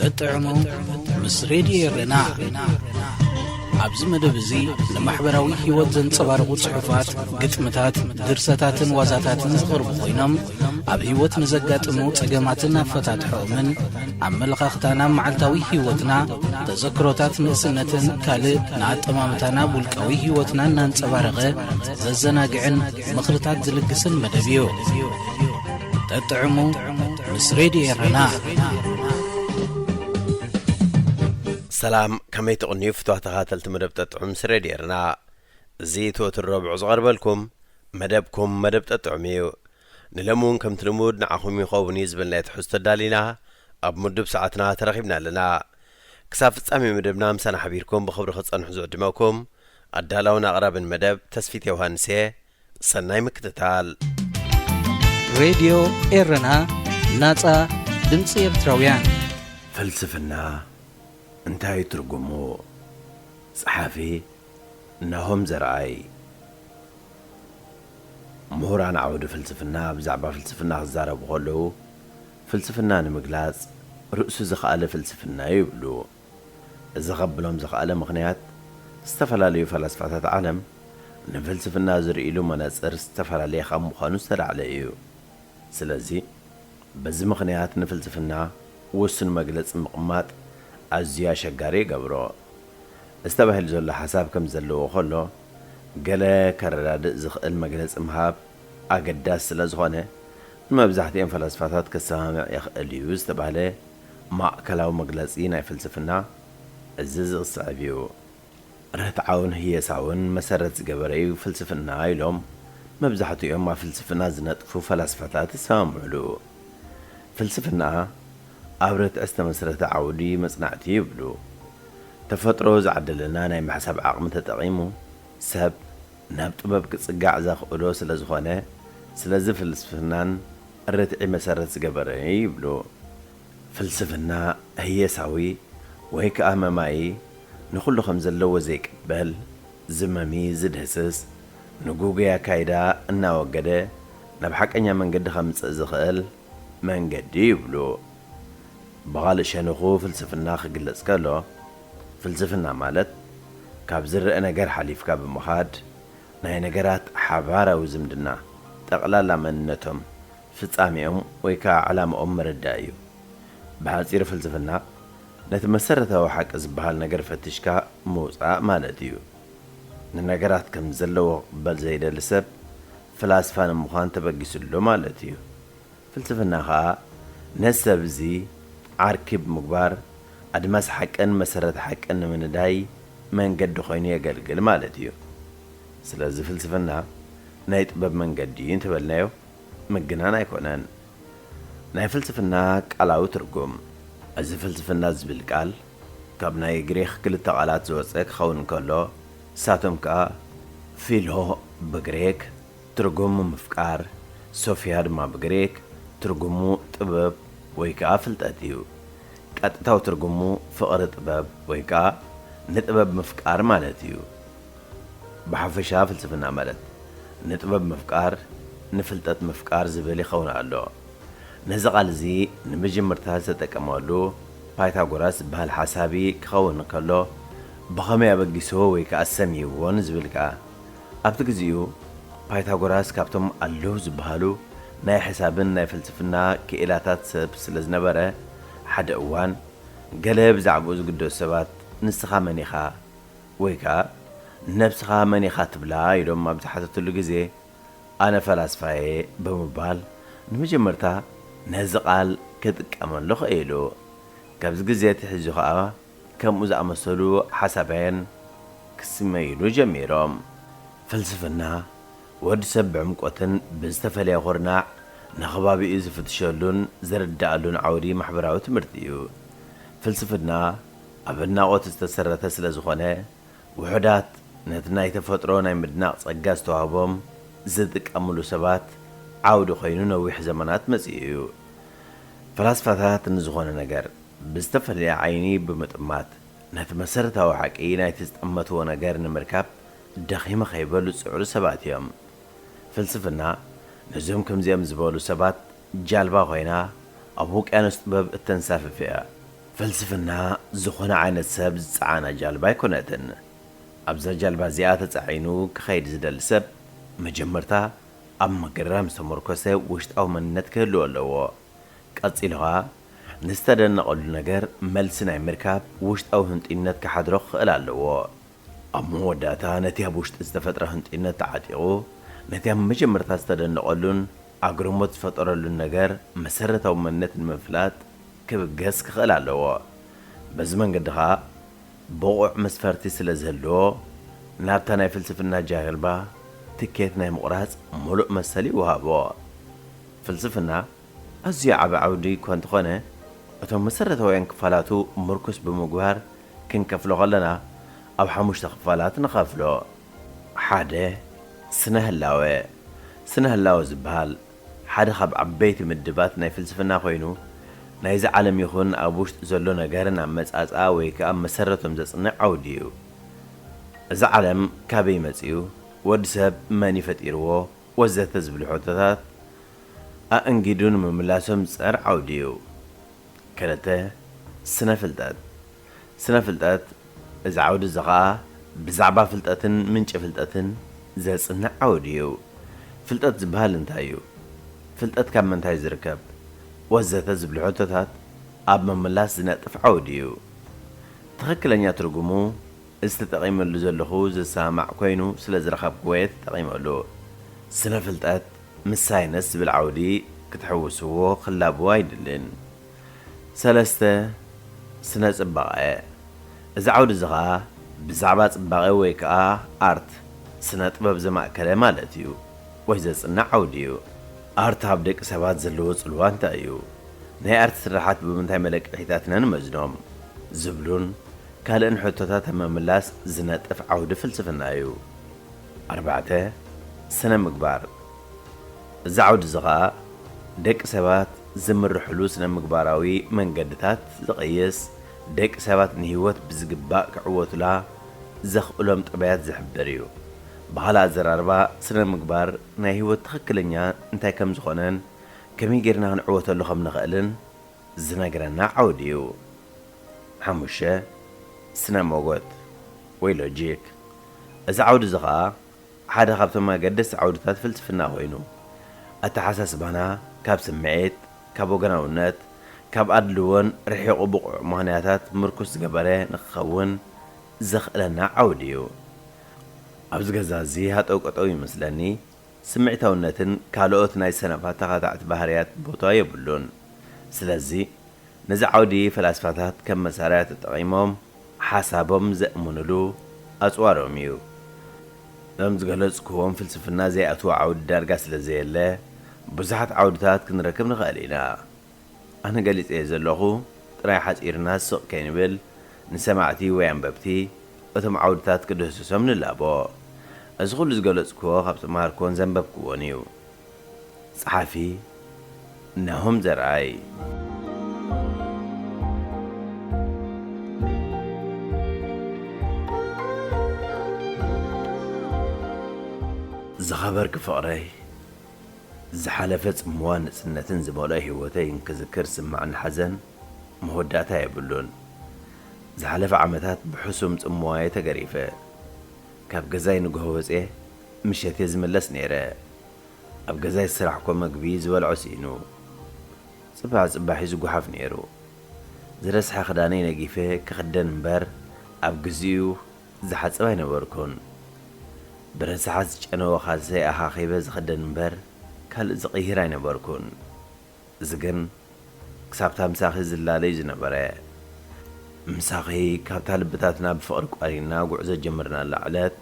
እጥዕሙ ምስ ሬድዮ ኤረና። ኣብዚ መደብ እዚ ንማሕበራዊ ህይወት ዘንጸባርቑ ጽሑፋት፣ ግጥምታት፣ ድርሰታትን ዋዛታትን ዝቐርቡ ኮይኖም፣ ኣብ ህይወት ንዘጋጥሙ ጸገማትን ኣፈታትሖኦምን፣ ኣመለኻኽታና፣ መዓልታዊ ህይወትና፣ ተዘክሮታት ንእስነትን ካልእ ንኣጠማምታና ውልቃዊ ህይወትና እናንጸባረቐ ዘዘናግዕን ምኽርታት ዝልግስን መደብ እዩ። ጠጥዕሙ ምስ ሬድዮ ኤረና። ሰላም፣ ከመይ ትቕንዩ ፍትዋ ተኸታተልቲ መደብ ጠጥዑም ምስ ሬድዮ ኤረና? እዚ እቲ ወትሩ ረቡዕ ዝቐርበልኩም መደብኩም መደብ ጠጥዑም እዩ። ንሎሚ እውን ከምቲ ልሙድ ንዓኹም ይኸውን እዩ ዝበልናዮ ትሕዝቶ ኣዳሊና ኣብ ምዱብ ሰዓትና ተረኺብና ኣለና። ክሳብ ፍጻሜ መደብና ምሳና ሓቢርኩም ብኽብሪ ክትጸንሑ ዝዕድመኩም ኣዳላውን ኣቕራብን መደብ ተስፊት ዮሃንስ እየ። ሰናይ ምክትታል። ሬድዮ ኤረና፣ ናጻ ድምጺ ኤርትራውያን። ፍልስፍና እንታይ እዩ ትርጉሙ? ጸሓፊ ናሆም ዘርኣይ። ምሁራን ዓውዲ ፍልስፍና ብዛዕባ ፍልስፍና ክዛረቡ ከለዉ፣ ፍልስፍና ንምግላጽ ርእሱ ዝኸኣለ ፍልስፍና እዩ ይብሉ። እዚ ከብሎም ዝኸኣለ ምኽንያት፣ ዝተፈላለዩ ፈላስፋታት ዓለም ንፍልስፍና ዝርእይሉ መነጽር ዝተፈላለየ ካብ ምዃኑ ዝተላዕለ እዩ። ስለዚ፣ በዚ ምኽንያት ንፍልስፍና ውሱን መግለጺ ምቕማጥ ኣዝዩ ኣሸጋሪ ይገብሮ። እዚ ተባሂሉ ዘሎ ሓሳብ ከም ዘለዎ ከሎ፣ ገለ ከረዳድእ ዝኽእል መግለጺ ምሃብ ኣገዳሲ ስለ ዝኾነ፣ ንመብዛሕትኦም ፈላስፋታት ከሰማምዕ ይኽእል እዩ ዝተባህለ ማእከላዊ መግለጺ ናይ ፍልስፍና እዚ ዝስዕብ እዩ። ርትዓውን ህየሳውን መሰረት ዝገበረ እዩ ፍልስፍና ኢሎም መብዛሕትኦም ኣብ ፍልስፍና ዝነጥፉ ፈላስፋታት ይሰማምዕሉ። ፍልስፍና ኣብ ርትዒ ዝተመስረተ ዓውዲ መጽናዕቲ ይብሉ። ተፈጥሮ ዝዓደለና ናይ ምሕሳብ ዓቕሚ ተጠቒሙ ሰብ ናብ ጥበብ ክጽጋዕ ዘኽእሎ ስለ ዝኾነ፣ ስለዚ ፍልስፍናን ርትዒ መሰረት ዝገበረ ይብሉ። ፍልስፍና ህየሳዊ ወይ ከኣ መማዪ፣ ንኹሉ ከም ዘለዎ ዘይቅበል፣ ዝመሚ፣ ዝድህስስ፣ ንጉጉይ ኣካይዳ እናወገደ ናብ ሓቀኛ መንገዲ ከምጽእ ዝኽእል መንገዲ ይብሉ። ብኻልእ ሸነኹ ፍልስፍና ክግለጽ ከሎ፣ ፍልስፍና ማለት ካብ ዝረአ ነገር ሓሊፍካ ብምኻድ፣ ናይ ነገራት ሓባራዊ ዝምድና፣ ጠቕላላ መንነቶም፣ ፍጻሜኦም ወይ ከኣ ዕላምኦም ምርዳእ እዩ። ብሓጺሩ ፍልስፍና ነቲ መሰረታዊ ሓቂ ዝበሃል ነገር ፈቲሽካ ምውጻእ ማለት እዩ። ንነገራት ከም ዘለዎ ክቕበል ዘይደሊ ሰብ ፍላስፋ ንምዃን ተበጊሱሉ ማለት እዩ። ፍልስፍና ኸኣ ነቲ ሰብ እዚ ዓርኪ ብምግባር ኣድማስ ሓቅን መሰረት ሓቅን ንምንዳይ መንገዲ ኮይኑ የገልግል ማለት እዩ። ስለዚ ፍልስፍና ናይ ጥበብ መንገዲ እዩ እንተበልናዮ ምግናን ኣይኮነን። ናይ ፍልስፍና ቃላዊ ትርጉም። እዚ ፍልስፍና ዝብል ቃል ካብ ናይ ግሪኽ ክልተ ቃላት ዝወጸ ክኸውን እንከሎ፣ ንሳቶም ከኣ ፊሎ ብግሪክ ትርጉሙ ምፍቃር፣ ሶፊያ ድማ ብግሪክ ትርጉሙ ጥበብ ወይ ከኣ ፍልጠት እዩ። ቀጥታዊ ትርጉሙ ፍቕሪ ጥበብ ወይ ከኣ ንጥበብ ምፍቃር ማለት እዩ። ብሓፈሻ ፍልስፍና ማለት ንጥበብ ምፍቃር፣ ንፍልጠት ምፍቃር ዝብል ይኸውን ኣሎ። ነዚ ቃል እዚ ንምጅምርታ ዝተጠቀመሉ ፓይታጎራስ ዝበሃል ሓሳቢ ክኸውን እንከሎ፣ ብኸመይ ኣበጊስዎ ወይ ከኣ ሰምይዎ ንዝብል ከኣ፣ ኣብቲ ግዜኡ ፓይታጎራስ ካብቶም ኣለዉ ዝበሃሉ ናይ ሕሳብን ናይ ፍልስፍና ክኢላታት ሰብ ስለ ዝነበረ፣ ሓደ እዋን ገለ ብዛዕባኡ ዝግደሱ ሰባት፣ "ንስኻ መን ኢኻ?" ወይ ከኣ "ነብስኻ መን ኢኻ ትብላ?" ኢሎም ኣብ ዝሓተትሉ ግዜ፣ "ኣነ ፈላስፋ እየ" ብምባል፣ ንመጀመርታ ነዚ ቃል ክጥቀመሉ ኽኢሉ። ካብዚ ግዜ ኣትሒዙ ኸኣ፣ ከምኡ ዝኣመሰሉ ሓሳባያን ክስመይሉ ጀሚሮም። ፍልስፍና፣ ወዲ ሰብ ብዕምቆትን ብዝተፈለየ ኹርናዕ ንኸባቢኡ ዝፍትሸሉን ዝርድኣሉን ዓውዲ ማሕበራዊ ትምህርቲ እዩ። ፍልስፍና ኣብ ኣድናቖት ዝተሰረተ ስለ ዝኾነ፣ ውሑዳት ነቲ ናይ ተፈጥሮ ናይ ምድናቕ ጸጋ ዝተዋህቦም ዝጥቀምሉ ሰባት ዓውዲ ኮይኑ ነዊሕ ዘመናት መጺኡ እዩ። ፈላስፋታት ንዝኾነ ነገር ብዝተፈለየ ዓይኒ ብምጥማት፣ ነቲ መሰረታዊ ሓቂ ናይቲ ዝጠመትዎ ነገር ንምርካብ ደኺመ ከይበሉ ዝጽዕሩ ሰባት እዮም። ፍልስፍና ነዞም ከምዚኦም ዝበሉ ሰባት ጃልባ ኮይና ኣብ ውቅያኖስ ጥበብ እተንሳፍፍ እያ። ፍልስፍና ዝኾነ ዓይነት ሰብ ዝጸዓና ጃልባ ኣይኮነትን። ኣብዛ ጃልባ እዚኣ ተጻዒኑ ክኸይድ ዝደሊ ሰብ፣ መጀመርታ ኣብ ምግራም ዝተመርኮሰ ውሽጣዊ መንነት ክህልዎ ኣለዎ። ቀጺሉ ኸኣ፣ ንዝተደነቐሉ ነገር መልሲ ናይ ምርካብ ውሽጣዊ ህንጡይነት ክሓድሮ ክኽእል ኣለዎ። ኣብ መወዳእታ፣ ነቲ ኣብ ውሽጢ ዝተፈጥረ ህንጡይነት ተዓጢቑ፣ ነቲ ኣብ መጀመርታ ዝተደነቐሉን ኣግርሞት ዝፈጠረሉን ነገር መሰረታዊ መንነት ንምፍላጥ ክብገስ ክኽእል ኣለዎ። በዚ መንገዲ ኸኣ፣ ብቑዕ መስፈርቲ ስለ ዝህልዎ፣ ናብታ ናይ ፍልስፍና ጃልባ ትኬት ናይ ምቑራጽ ምሉእ መሰል ይወሃቦ። ፍልስፍና ኣዝዩ ዓቢ ዓውዲ እኳ እንተኾነ፣ እቶም መሰረታውያን ክፋላቱ ምርኩስ ብምግባር ክንከፍሎ ከለና፣ ኣብ ሓሙሽተ ክፋላት ንኸፍሎ። ሓደ፣ ስነ ህላወ። ስነ ህላወ ዝበሃል ሓደ ካብ ዓበይቲ ምድባት ናይ ፍልስፍና ኮይኑ፣ ናይዚ ዓለም ይኹን ኣብ ውሽጢ ዘሎ ነገርን ኣመጻጽኣ ወይ ከኣ መሰረቶም ዘጽንዕ ዓውዲ እዩ። እዚ ዓለም ካበይ መጺኡ? ወዲ ሰብ መን እዩ ፈጢርዎ? ወዘተ ዝብሉ ሕቶታት ኣእንጊዱ ንምምላሶም ዝጽዕር ዓውዲ እዩ። ክልተ፣ ስነ ፍልጠት። ስነ ፍልጠት፣ እዚ ዓውዲ እዚ ኸኣ ብዛዕባ ፍልጠትን ምንጪ ፍልጠትን ዘጽንዕ ዓውዲ እዩ። ፍልጠት ዝበሃል እንታይ እዩ? ፍልጠት ካብ ምንታይ ዝርከብ? ወዘተ ዝብሉ ሕቶታት ኣብ ምምላስ ዝነጥፍ ዓውዲ እዩ። ትኽክለኛ ትርጉሙ፣ እዚ ተጠቒመሉ ዘለኹ ዝሰማማዕ ኮይኑ ስለ ዝረኸብኩዎ እየ ተጠቒመሉ። ስነ ፍልጠት ምስ ሳይንስ ዝብል ዓውዲ ክትሕውስዎ ክላብዎ ኣይድልን። ሰለስተ፣ ስነ ጽባቐ። እዚ ዓውዲ እዚ ኸኣ ብዛዕባ ጽባቐ ወይ ከኣ ኣርት፣ ስነ ጥበብ ዘማእከለ ማለት እዩ፣ ወይ ዘጽንዕ ዓውዲ እዩ። ኣርት ኣብ ደቂ ሰባት ዘለዎ ጽልዋ እንታይ እዩ? ናይ ኣርት ስራሓት ብምንታይ መለክዒታት ኢና ንመዝኖም? ዝብሉን ካልእን ሕቶታት ኣብ ምምላስ ዝነጥፍ ዓውዲ ፍልስፍና እዩ። ኣርባዕተ፣ ስነ ምግባር። እዚ ዓውዲ እዚ ኸኣ ደቂ ሰባት ዝምርሕሉ ስነ ምግባራዊ መንገድታት ዝቕይስ፣ ደቂ ሰባት ንህይወት ብዝግባእ ክዕወቱላ ዘኽእሎም ጠባያት ዝሕብር እዩ። ብኻልእ ኣዘራርባ፣ ስነ ምግባር ናይ ህይወት ትኽክለኛ እንታይ ከም ዝኾነን ከመይ ጌርና ክንዕወተሉ ከም ንኽእልን ዝነግረና ዓውዲ እዩ። ሓሙሽተ፣ ስነ ሞጎት ወይ ሎጂክ። እዚ ዓውዲ እዚ ኸኣ ሓደ ካብቶም ኣገደስቲ ዓውድታት ፍልስፍና ኮይኑ፣ ኣተሓሳስባና ካብ ስምዒት፣ ካብ ወገናውነት፣ ካብ ኣድልዎን ርሒቑ ብቑዕ ምኽንያታት ምርኩስ ዝገበረ ንክኸውን ዘኽእለና ዓውዲ እዩ። ኣብዚ ገዛ እዚ ሃጠው ቀጠው ይመስለኒ፣ ስምዒታውነትን ካልኦት ናይ ሰነፋት ተኻታዕቲ ባህርያት ቦታ የብሉን። ስለዚ፣ ነዚ ዓውዲ ፈላስፋታት ከም መሳርያ ተጠቒሞም ሓሳቦም ዘእምኑሉ ኣጽዋሮም እዩ። እዞም ዝገለጽኩዎም ፍልስፍና ዘይኣትዎ ዓውዲ ዳርጋ ስለ ዘየለ፣ ብዙሓት ዓውድታት ክንረክብ ንኽእል ኢና። ኣነ ገሊጸዮ ዘለኹ ጥራይ ሓጺርና ስቕ ከይንብል፣ ንሰማዕቲ ወይ ኣንበብቲ እቶም ዓውድታት ክድህስሶም ንላቦ። እዚ ኹሉ ዝገለጽኩዎ ካብ ዝተማሃርኩዎን ዘንበብኩዎን እዩ። ጸሓፊ ናሆም ዘርኣይ። ዝኸበርኪ ፍቕረይ፣ ዝሓለፈ ጽምዋ ንጽነትን ዝመልኦ ህይወተይ እንክዝክር ዝስማዓኒ ሓዘን መወዳእታ የብሉን። ዝሓለፈ ዓመታት ብሕሱም ጽምዋ እየ ተገሪፈ። ካብ ገዛይ ንግሆ ወጽየ ምሸት እየ ዝምለስ ነይረ። ኣብ ገዛይ ዝሰራሕኮ መግቢ ዝበልዖ ስኢኑ። ጽባሕ ጽባሕ እዩ ዝጓሓፍ ነይሩ። ዝረስሐ ክዳነይ ነጊፈ ክኽደን እምበር፣ ኣብ ግዚኡ ዝሓጽብ ኣይነበርኩን። ብረሳሓት ዝጨነወ ካልሰይ ኣኻኺበ ዝኽደን እምበር፣ ካልእ ዝቕይር ኣይነበርኩን። እዚ ግን ክሳብታ ምሳኺ ዝላለ እዩ ዝነበረ። ምሳኺ ካብታ ልብታትና ብፍቕሪ ቋሪና ጉዕዞ ጀመርናላ ዕለት፣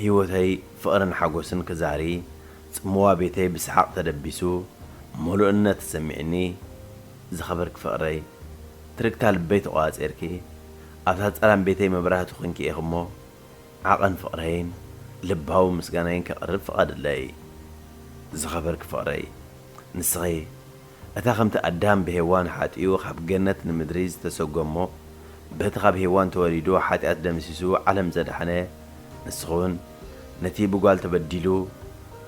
ህይወተይ ፍቕርን ሓጎስን ክዛሪ፣ ጽምዋ ቤተይ ብሰሓቕ ተደቢሱ፣ ምሉእነት ተሰሚዕኒ። ዝኸበርኪ ፍቕረይ፣ ትርግታ ልበይ ተቖጻጺርኪ፣ ኣብታ ጸላም ቤተይ መብራህቲ ኮንኪ ኢኺ እሞ፣ ዓቐን ፍቕረይን ልባዊ ምስጋናይን ከቕርብ ፍቐድለይ። ዝኸበርኪ ፍቕረይ፣ ንስኺ እታ ከምቲ ኣዳም ብሄዋን ሓጢኡ ካብ ገነት ንምድሪ ዝተሰጎሞ፣ በቲ ካብ ሄዋን ተወሊዱ ሓጢኣት ደምሲሱ ዓለም ዘድሓነ፣ ንስኺ እውን ነቲ ብጓል ተበዲሉ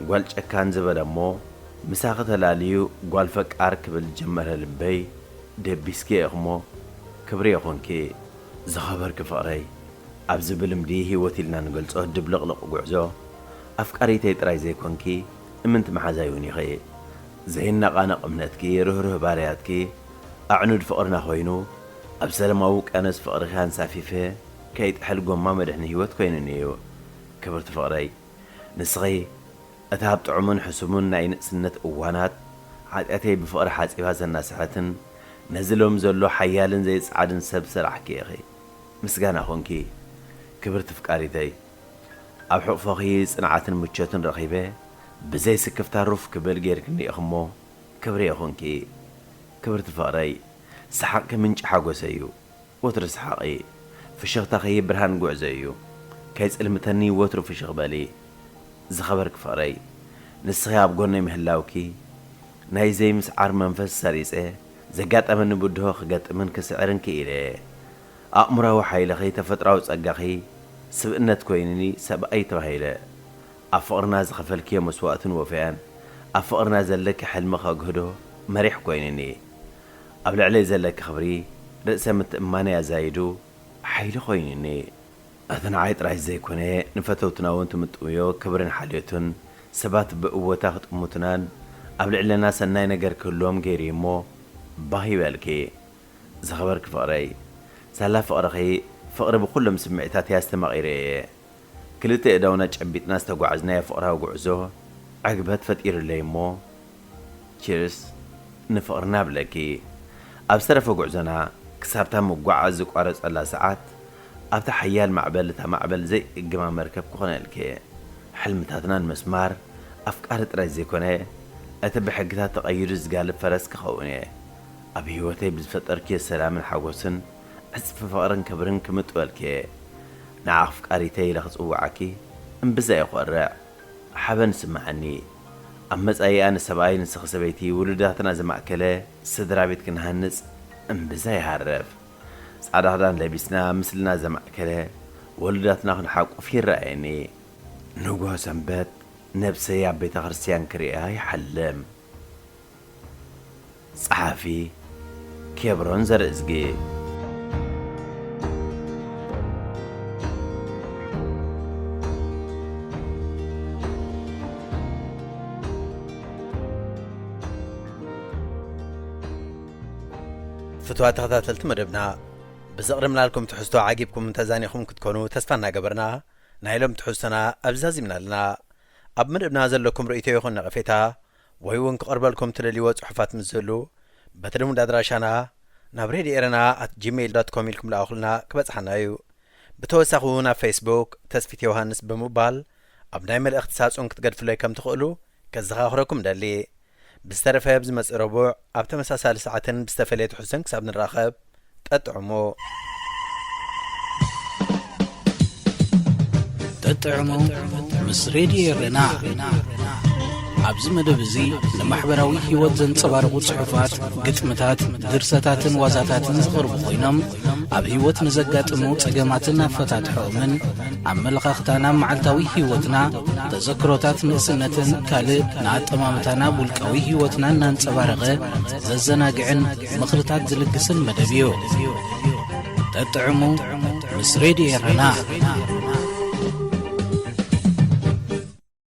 ጓል ጨካን ዝበለ እሞ ምሳኺ ተላልዩ ጓል ፈቃር ክብል ዝጀመረ ልበይ ደቢስኪ ኢኺ እሞ፣ ክብሪ ይኹንኪ ዝኸበርኪ ፍቕረይ፣ ኣብዚ ብልምዲ ህይወት ኢልና ንገልጾ ድብልቕልቕ ጉዕዞ፣ ኣፍቃሪተይ ጥራይ ዘይኮንኪ፣ እምንቲ መሓዛይ እውን ኢኺ። ዘይነቓነቕ እምነትኪ፣ ርህሩህ ባርያትኪ፣ ኣዕኑድ ፍቕርና ኮይኑ፣ ኣብ ሰላማዊ ውቅያኖስ ፍቕርኺ ኣንሳፊፈ፣ ከይጥሕል ጎማ መድሕኒ ህይወት ኮይኑኒ እዩ። ክብርቲ ፍቕረይ፣ ንስኺ እታ ኣብ ጥዑምን ሕሱምን ናይ ንእስነት እዋናት፣ ሓጢኣተይ ብፍቕሪ ሓጺባ ዘናስሐትን፣ ነዚ ሎሚ ዘሎ ሓያልን ዘይጸዓድን ሰብ ዝሰራሕኪ ኢኺ። ምስጋና ኹንኪ፣ ክብርቲ ፍቃሪተይ። ኣብ ሕቑፎኺ ጽንዓትን ምቾትን ረኺበ፣ ብዘይ ስክፍታ ሩፍ ክብል ጌርክኒ ኢኺ እሞ፣ ክብሪ ይኹንኪ። ክብርቲ ፍቕረይ፣ ሰሓቕኪ ምንጪ ሓጎሰይ እዩ። ወትሩ ሰሓቒ፣ ፍሽኽታኺ ብርሃን ጉዕዞ እዩ። ከይጽልምተኒ ወትሩ ፍሽኽ በሊ። ዝኸበርኪ ፍቕረይ፣ ንስኺ ኣብ ጎነይ ምህላውኪ፣ ናይ ዘይምስዓር መንፈስ ሰሪጸ፣ ዘጋጠመኒ ብድሆ ክገጥምን ክስዕርን ክኢለ እየ። ኣእምሮኣዊ ሓይልኺ፣ ተፈጥሮኣዊ ጸጋኺ፣ ስብእነት ኮይኑኒ ሰብኣይ ተባሂለ። ኣብ ፍቕርና ዝኸፈልክዮ መስዋእትን ወፈያን፣ ኣብ ፍቕርና ዘለኪ ሕልሚ ከግህዶ መሪሕ ኮይኑኒ። ኣብ ልዕለይ ዘለኪ ክብሪ፣ ርእሰ ምትእምማነይ ኣዛይዱ፣ ሓይሊ ኮይኑኒ። እቲ ንዓይ ጥራይ ዘይኮነ፣ ንፈተውትና እውን ትምጥውዮ ክብርን ሓልዮትን፣ ሰባት ብእወታ ክጥምቱናን ኣብ ልዕለና ሰናይ ነገር ክህልዎም ገይሩ እዩ እሞ፣ ባህ ይበልኪ። ዝኸበርኪ ፍቕረይ፣ ሳላ ፍቕርኺ፣ ፍቕሪ ብኹሎም ስምዒታት እየ ኣስተማቒረ እየ። ክልተ ኣእዳውና ጨቢጥና ዝተጓዓዝናዮ ፍቕራዊ ጉዕዞ፣ ዕግበት ፈጢሩለይ እሞ፣ ቺርስ ንፍቕርና እብለኪ። ኣብ ዝተረፈ ጉዕዞና፣ ክሳብታ ምጉዓዝ ዝቋረጸላ ሰዓት፣ ኣብታ ሓያል ማዕበል እታ ማዕበል ዘይእግማ መርከብ ክኾነልኪ እየ። ሕልምታትና ንምስማር፣ ኣፍቃሪ ጥራይ ዘይኮነ፣ እቲ ብሕግታት ተቐይዱ ዝጋልብ ፈረስ ክኸውን እየ። ኣብ ህይወተይ ብዝፈጠርክዮ ሰላምን ሓጎስን፣ ዕጽፊ ፍቕርን ክብርን ክምጥወልኪ እየ። ንዓኽ ኣፍቃሪተይ ኢለ ክጽውዓኪ፣ እምብዛ እየ ክኾርዕ። ሓበን ይስምዓኒ። ኣብ መጻኢኣ ንሰብኣይ፣ ንስኺ ሰበይቲ፣ ውሉዳትና ዘማእከለ ስድራ ቤት ክንሃንጽ እምብዛ ይሃርፍ። ጻዕዳ ክዳን ለቢስና፣ ምስልና ዘማእከለ ወሉዳትና ክንሓቁፍ ይረኣየኒ። ንግሆ ሰንበት ነብሰይ ኣብ ቤተ ክርስቲያን ክርእያ ይሓልም። ጸሓፊ ኬብሮን ዘርእዝጊ። ፍቱዋት ተኸታተልቲ መደብና፣ ብዘቕረብናልኩም ትሕዝቶ ዓጊብኩም ተዛኒኹም ክትኮኑ ተስፋ እናገበርና፣ ናይ ሎም ትሕዝቶና ኣብዚ ዛዚምና ኣለና። ኣብ መደብና ዘለኩም ርእይቶ ይኹን ነቐፌታ፣ ወይ እውን ክቐርበልኩም ትደልይዎ ጽሑፋት ምስ ዝህሉ፣ በቲ ልሙድ ኣድራሻና ናብ ሬድዮ ኤረና ኣት ጂሜይል ዶት ኮም ኢልኩም ለኣኹልና ክበጽሓና እዩ። ብተወሳኺ እውን ኣብ ፌስቡክ ተስፊት ዮሃንስ ብምባል ኣብ ናይ መልእኽቲ ሳጹን ክትገድፍለይ ከም ትኽእሉ ከዘኻኽረኩም ደሊ። ብዝተረፈ ኣብ ዝመጽእ ረቡዕ ኣብ ተመሳሳሊ ሰዓትን ብዝተፈለየ ትሕዝቶን ክሳብ ንራኸብ፣ ጠጥዕሙ። ጠጥዕሙ ምስ ሬድዮ ኤረና። ኣብዚ መደብ እዚ ንማሕበራዊ ህይወት ዘንጸባርቑ ጽሑፋት፣ ግጥምታት፣ ድርሰታትን ዋዛታትን ዝቐርቡ ኮይኖም፣ ኣብ ህይወት ንዘጋጥሙ ጸገማትን ኣፈታትሖኦምን፣ ኣመለኻኽታና ኣብ መዓልታዊ ህይወትና፣ ተዘክሮታት ንእስነትን ካልእ ንኣጠማምታና ኣብ ውልቃዊ ህይወትና እናንጸባረቐ ዘዘናግዕን ምኽርታት ዝልግስን መደብ እዩ። ጠጥዕሙ ምስ ሬድዮ ኤረና።